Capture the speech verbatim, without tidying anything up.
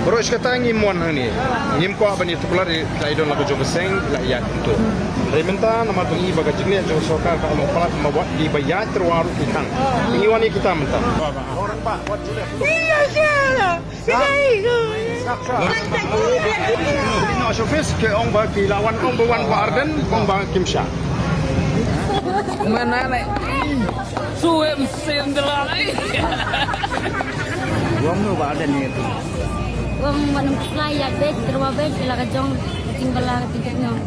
Baroh shi katta ngim wan hangne. Ngim kwah ban ïa tuklar ïa la i don la ka jong ka seng la ïa kyntu. Hynrei mynta namar ba ngi ba ka jingleh jong ka sorkar ka long palat ma wat ki ba ïa tyrwa ruh ki khang. Ngi wan ïa kita mynta. Ino shofis ke ong ba ki la wan ong ba wan ba Ardent ong ba kim sha. Mana ne? Suem sem delai. Wong nu ba Ardent ni. Wong manum slai ya bet terwa bet la ka jong jing bala ka tingkat nyong.